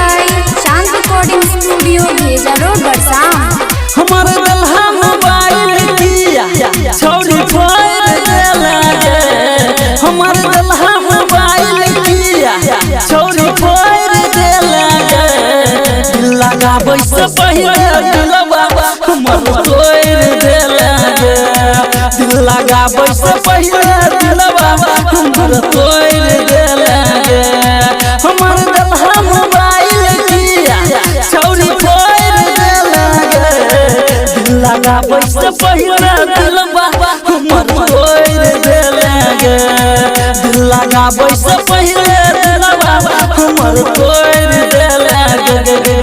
by Chand recording studio, Bheja road, Barsam. हमर दलहा mobile किया छौड़ी फोड़ देला गे। हमर दलहा मोबाइल किया छौड़ी फोड़ देला गे। दिल लगाबै से पहिले दिलवा हमर तोड़ देला गे। दिल लगाबै से पहिले दिलवा हमर तोड़ देला गे। हमर दलहा मोबाइल किया छौड़ी फोड़ देला गे। दिल लगाबै से पहिले दिलवा हमर तोड़ देला गे। दिल लगाबै से पहिले दिलवा हमर तोड़ देला गे।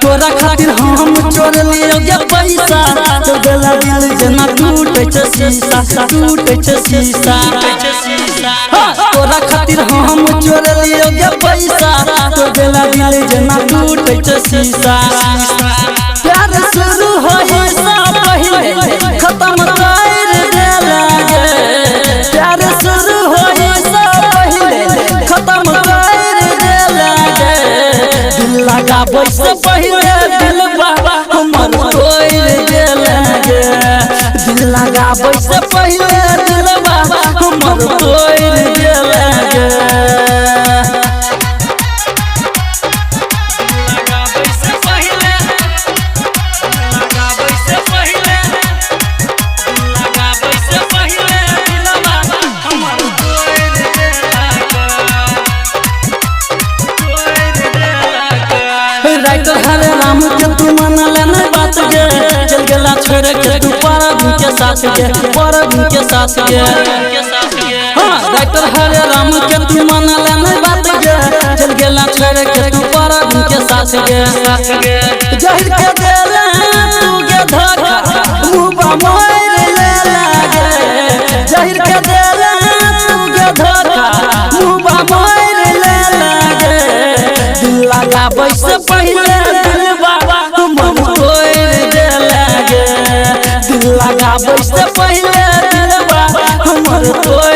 तोरा खातिर हम चोर लियो गे पैसा, तो गला दिल जेना टूटे छै शीशा, टूटे छै शीशा। तोरा खातिर हम चोर लियो गे पैसा, तो गला दिल जेना टूटे छै शीशा। प्यार शुरू होई से पहिले खत्म कर देला गे। प्यार शुरू होई से पहिले खत्म कर देला गे। दिल लगाबै से पहिले दिलवा हमर तोड़ देला गे। दिल लगाबै से पहिले दिलवा हमर तोड़ देला गे। राइटर हरे राम के तू मनला नहीं बात गे। चल गेला छोड़ के तू परब के साथ गे, परब के साथ गे। हाँ, राइटर हरे राम के तू मनला नहीं बात गे। चल गेला छोड़ के तू परब के साथ गे। जहर के देला तू गे धोखा, मुँह मोर लेला गे। जहर के देला तू गे धोखा, मुँह मोर लेला गे। दिल लगाबै से पहिले दिलवा हमर तोड़ देला गे। दिल लगाबै से पहिले दिलवा हमर तोड़